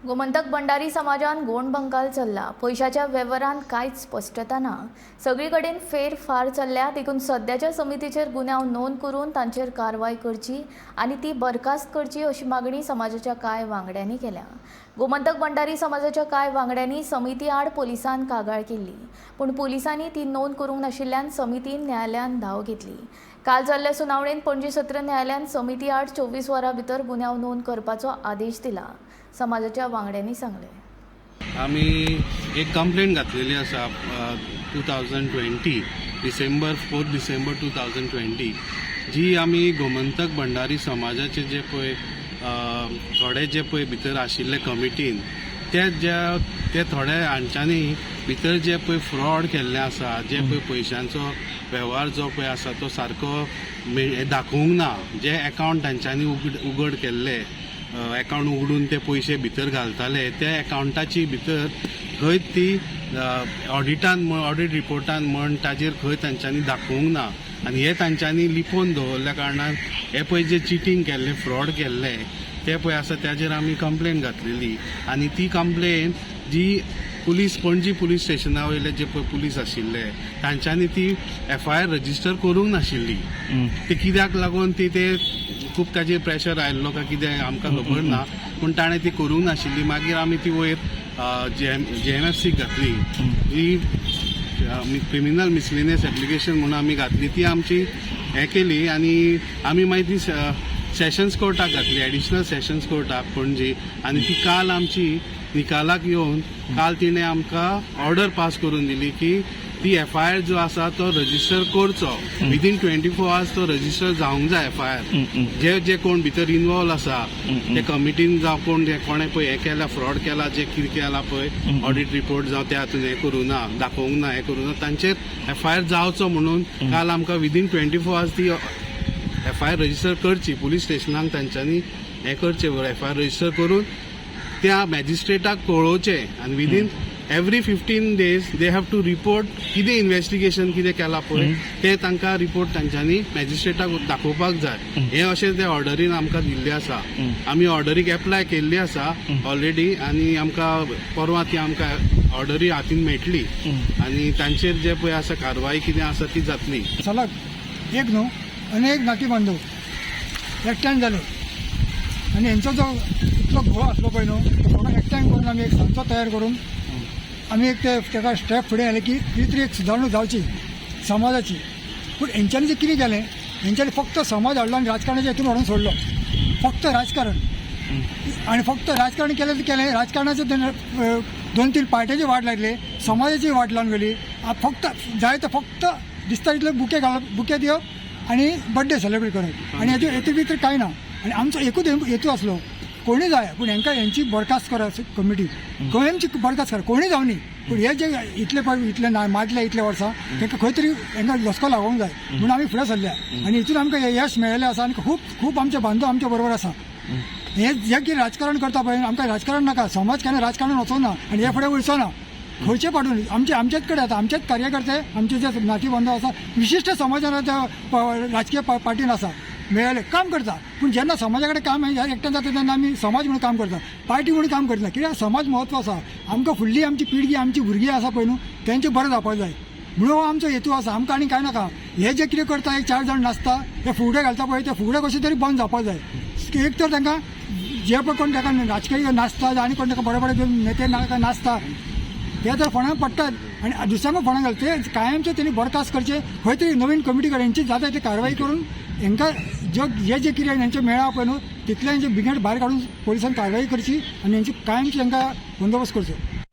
गोमंतक भंडारी समाजान गोंडबंगाल चल्ला. पयशाच्या वेव्हारांत कांयच स्पश्टता ना. सगळी कडेन फेरफार चल्ल्या. देखून सद्याच्या समितीचेर गुन्यांव नोंद करून तांचेर कारवाय करची आनी ती बरखास्त करची अशी मागणी समाजाच्या कांय वांगड्यांनी केल्या. गोमंतक भंडारी समाजाच्या कांय वांगड्यांनी समिती आड पोलिसांत कागाळ केल्ली, पूण पोलिसांनी ती नोंद करूंक नाशिल्ल्यान समितीन न्यायालयांत धांव घेतली. काल जाल्ल्या सुनावणेंत पणजी सत्र न्यायालयान समिती आड 24 वरां भितर गुन्यांव नोंद करपाचो आदेश दिला. समाजाच्या वांगड्यांनी सांगलें. आमी एक कंप्लेन घातलेली आसा 2020 December, 4 December 2020, जी आमी गोमंतक भंडारी समाजाचे जे पळय थोडे जे पळय भितर आशिल्ले कमिटीन, ते ज्या ते थोडे हांच्यांनी भितर जे पळय फ्रॉड केल्ले आसा, जे पळय पयशांचो वेव्हार जो पळय आसा तो सारको दाखोवंक ना, जे एकावंट तांच्यांनी उगड उगड केल्ले, एकावंट उगडून ते पयशे भितर घालताले, त्या एकावंटाची भितर खंय ती ऑडिटान म्हण, ऑडीट रिपोर्टान म्हण, ताजेर खंय तांच्यांनी दाखोवंक ना. आनी हे तांच्यांनी लिपोवन दवरल्या कारणान हे पळय जे चिटींग केल्लें, फ्रॉड केल्लें, ते पळय आसा ताजेर आमी कंप्लेन घातलेली. आनी ती कंप्लेन जी पुलीस, पणजी पुलीस स्टेशना वयले जे पळय पुलीस आशिल्ले, तांच्यांनी ती एफआयआर रजिस्टर करूंक नाशिल्ली. ते कित्याक लागून ती ते खूब ताजेर प्रेशर आयिल्लो काय कितें आमकां खबर ना, पूण ताणें ती करूंक नाशिल्ली. मागीर आमी ती वयर जेएमएफसीक घातली, जी क्रिमिनल मिसलिनियस एप्लिकेशन म्हणून आमी घातली. ती आमची हें केली आनी आमी मागीर ती सेशन्स कोर्टाक घातली, एडिशनल सेशन्स कोर्टाक पणजी. आनी ती काल आमची निकालाक येवन काल तिणें आमकां ऑर्डर पास करून दिली की ती एफआयआर जो आसा तो रजिस्टर करचो, विदीन 24 आवर्स तो रजिस्टर जावंक जाय एफआयआर. जे जे कोण भितर इनवॉल्व आसा ते कमिटीन जावं कोण, जे कोणें पळय हें केला, फ्रॉड केला, जे कितें केला पळय, ऑडिट रिपोर्ट जावं त्या हातून हें करूं ना, दाखोवंक ना, हें करूं ना, तांचेर एफआयआर जावचो म्हणून काल आमकां विदीन 24 आवर्स ती एफआयआर रजिस्टर करची, पुलीस स्टेशनाक तांच्यांनी हें करचें, एफआयआर रजिस्टर करून त्या मॅजिस्ट्रेटाक कळोवचें आनी within every 15 days they have to report कितें इन्व्हेस्टिगेशन कितें केलां पळय ते तांकां रिपोर्ट तांच्यांनी मॅजिस्ट्रेटाक दाखोवपाक जाय. हें अशें ते ऑर्डरीन आमकां दिल्लें आसा. आमी ऑर्डरीक एप्लाय केल्ली आसा ऑलरेडी आनी आमकां परवां ती आमकां ऑर्डरी हातीन मेळटली आनी तांचेर जे पळय आसा कारवाई कितें आसा ती जातली. सलग एक न्हू, अनेक नाती बांधव एकठांय जाले आनी हेंचो जो इतलो घोळ आसलो पळय न्हू, तो सगळो एकठांय करून आमी एक सांचो तयार करून आमी एक ते तेका स्टेप फुडें आयले की कितें तरी एक सुदारणा जावची समाजाची. पूण हेंच्यांनी जें कितें केलें, हेंच्यांनी फक्त समाज हाडलो आनी राजकारणाच्या हितून व्हरून सोडलो. फक्त राजकारण आनी फक्त राजकारण केलें ते केलें. राजकारणाचे दोन तीन पार्ट्याची वाट लागली, समाजाची वाट लावन गेली. फक्त जाय तर फक्त दिसता तितले बुके घालप, बुके दिवप आनी बड्डे सेलिब्रेट करप आनी हेतून हेतू भितर कांय ना. आनी आमचो एकूच हेतू आसलो, कोणी जाय पूण हेंकां हेंची बरखास्त करा, कमिटी कायमची बरखास्त करा, कोणी जावनी. पूण हे जे इतले पळय इतले ना माजले इतले वर्सां, तांकां खंय तरी हेंकां धसको लागोवंक जाय म्हणून आमी फुडें सरल्या आनी हितून आमकां हें यश मेळिल्लें आसा. आनी खूब खूब आमचे बांधव आमच्या बरोबर आसा. हे जे कितें राजकारण करता पळय, आमकां राजकारण नाका. समाज केन्ना राजकारण वचोना आनी हे फुडें वचो ना खंयचे पाडून. आमचे आमचेच कडेन आतां आमचेच कार्यकर्ते, आमचे जे नाती बांधव आसा, विशिश्ट समाजान त्या राजकीय पार्टीन आसा, मेळ्ळे काम करता. पूण जेन्ना समाजा कडेन काम एकठांय जाता तेन्ना आमी समाज म्हणून काम करता, पार्टी म्हणून काम करना. कित्याक समाज म्हत्व आसा आमकां. फुडली आमची पिळगी, आमची भुरगीं आसा पळय न्हू, तेंचें बरें जावपाक जाय म्हणून हो आमचो हेतू आसा. आमकां आनी कांय नाका. हे जे कितें करता, एक चार जाण नाचता, ते फुगडे घालता पळय, ते फुगडे कशे तरी बंद जावपाक जाय. एक तर तांकां जे पळय कोण ताका राजकीय नाचता आनी कोण ताका बरे बरे नेते नाचता, ते तर फोंडाक पडटात आनी दुसऱ्यांक फोंडाक घालता. ते कायमचे तेणी बरखास्त करचे. खंय तरी नवीन कमिटी कडेन हेंची जाता ती कारवाई करून हेंकां जे जे जे कितें हेंचे मेळा पळय न्हू, तितले हेंचे बिगेट भायर काडून पोलिसान कारवाई करची आनी हेंची कायमची हेंकां बंदोबस्त करचो.